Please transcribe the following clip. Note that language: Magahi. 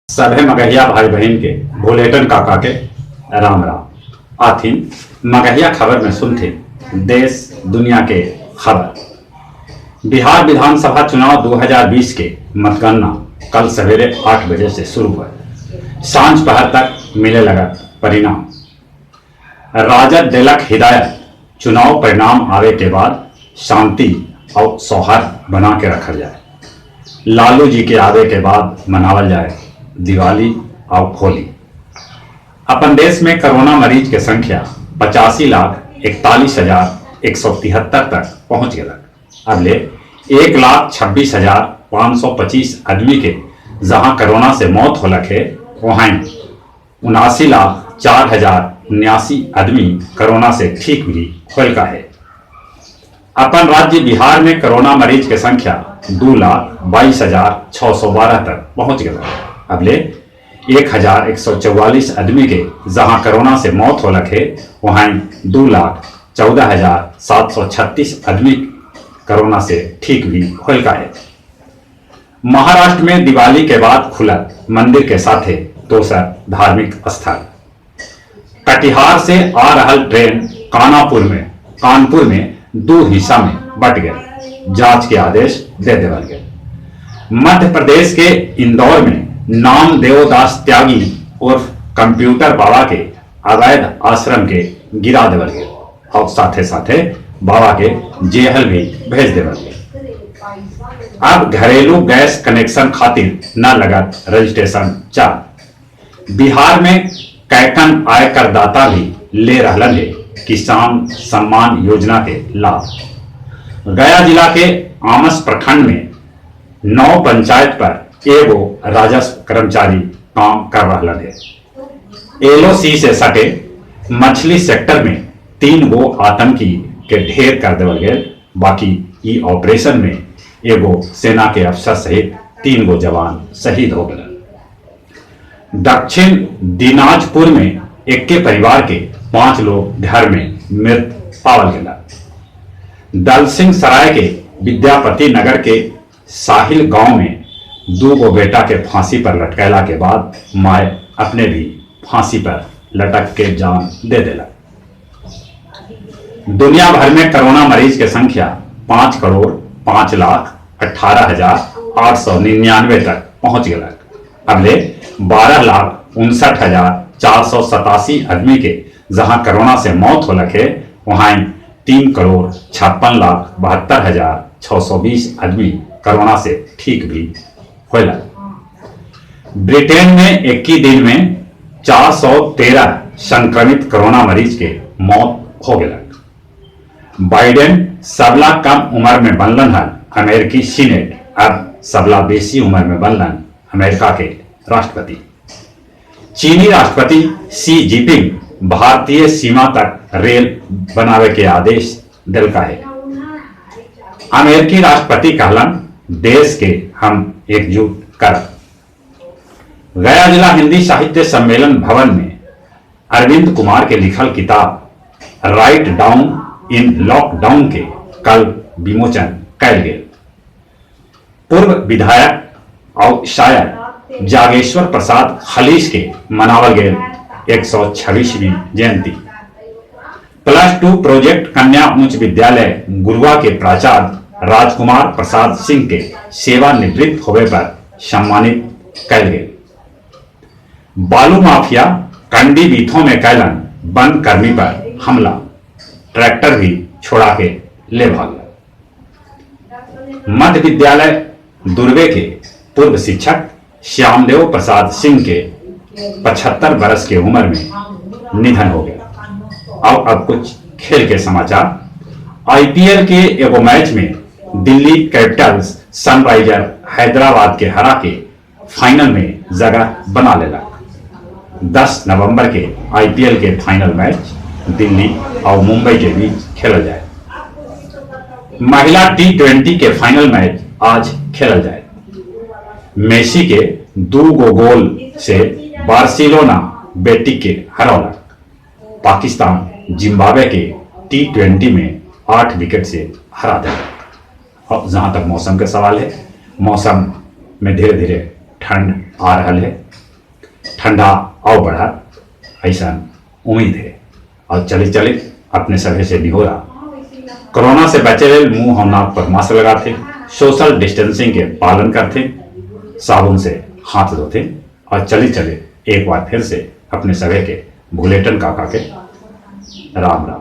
सभे मगहिया भाई-बहिन के भोलेटन काका के राम-राम। आथिन मगहिया खबर में सुनथिन देश दुनिया के खबर। बिहार विधानसभा चुनाव 2020 के मतगणना कल सवेरे 8 बजे से शुरू होयत। साँझ पहर तक मिले लगत परिणाम। राजद देलक हिदायत, चुनाव परिणाम आवे के बाद शांति आउ सौहार्द बना के रखल जाय। लालू जी के आवे के बाद मनावल जाय दिवाली आउ होली। अपन देश में कोरोना मरीज के संख्या 85,41,173 तक पहुंच गेलक। अबले 1,26,525 आदमी के जहां कोरोना से मौत होलक हे, ओहाइं 79,04,079 आदमी कोरोना से ठीक भी होलका हे। अपन राज्य बिहार में कोरोना मरीज के संख्या 2,22,612 तक पहुंच गेलक। अबले 1,144 आदमी के जहां कोरोना से मौत होलक हे, ओहाइं 2,14,736 आदमी कोरोना से ठीक भी होलका हे। महाराष्ट्र में दिवाली के बाद खुलत मंदिर के साथे दोसर धार्मिक स्थल। कटिहार से आ रहल ट्रेन कानपुर में दो हिस्सा में बट गए, जांच के आदेश दे देवल गए। मध्य प्रदेश के इंदौर में नामदेव दास त्यागी और कंप्यूटर बाबा के अवैध आश्रम के गिरा देवल गए और साथे-साथे बाबा के जेहल भी भेज देवल गए। अब घरेलू गैस कनेक्शन खातिर न लगत रजिस्ट्रेशन चार्ज। बिहार में कैकन आयकरदाता भी ले रहलन हे किसान सम्मान योजना के लाभ। गया जिला के आमस प्रखंड में 9 पंचायत पर एगो राजस्व कर्मचारी काम कर रहलन हे। एलओसी से सटे मछली सेक्टर में 3 गो आतंकी के ढेर कर देवल गए। बाकी ई ऑपरेशन में एगो सेना के अफसर सहित 3 गो जवान शहीद हो गए। दक्षिण दिनाजपुर में एक्के परिवार के 5 लोग घर में मृत पावल गेला। दलसिंह सराय के विद्यापति नगर के साहिल गांव में 2 गो बेटा के फांसी पर लटकैला के बाद माय अपने भी फांसी पर लटक के जान दे देला। दुनिया भर में कोरोना मरीज के संख्या 5,05,18,899 तक पहुंच गया। अबले 12,59,487 आदमी के जहां कोरोना से मौत होलक है, वहां 3,56,72,620 आदमी कोरोना से ठीक भी होला। ब्रिटेन में 21 दिन में 413 संक्रमित कोरोना मरीज के मौत हो गया। बाइडेन सबला कम उम्र में बनलन हन अमेरिकी सीनेट, अब सबला बेसी उम्र में बनलन अमेरिका के राष्ट्रपति। चीनी राष्ट्रपति शी जिनपिंग भारतीय सीमा तक रेल बनावे के आदेश दिलका है। अमेरिकी राष्ट्रपति कहलन देश के हम एकजुट कर। गया जिला हिंदी साहित्य सम्मेलन भवन में अरविंद कुमार के लिखल किताब राइट डाउन इन लॉकडाउन के कल विमोचन कैल गेल। पूर्व विधायक और शायर जागेश्वर प्रसाद खलीस के मनावल गेल 126वीं जयंती। +2 प्रोजेक्ट कन्या उच्च विद्यालय गुरुआ के प्राचार्य राजकुमार प्रसाद सिंह के सेवानिवृत्त होवे पर सम्मानित कैल गेल। बालू माफिया कंडी बीथों में कैलन वन कर्मी पर हमला, ट्रैक्टर भी छोड़ा के ले भागल। मध्य विद्यालय दुर्वे के पूर्व शिक्षक श्यामदेव प्रसाद सिंह के 75 बरस के उम्र में निधन हो गया। और अब कुछ खेल के समाचार। आईपीएल के एगो मैच में दिल्ली कैपिटल्स सनराइजर हैदराबाद के हरा के फाइनल में जगह बना लेलक। 10 नवंबर के आईपीएल के फाइनल मैच दिल्ली और मुंबई के बीच खेलल जाए। महिला टी20 के फाइनल मैच आज खेलल जाए। मेसी के 2 गो गोल से बार्सिलोना बेटी के हरौलक। पाकिस्तान जिम्बाब्वे के टी20 में 8 विकेट से हरा दिया। और जहां तक मौसम के सवाल है, मौसम में धीरे धीरे ठंड आ रहा है। ठंडा और बढ़ा ऐसा उम्मीद है। और चले चले अपने सभी से निहोरा, कोरोना से बचे लेल मुंह और नाक पर मास्क लगाते, सोशल डिस्टेंसिंग के पालन करते, साबुन से हाथ धोते और चले चले एक बार फिर से अपने सभी के भुलेटन काका के राम राम।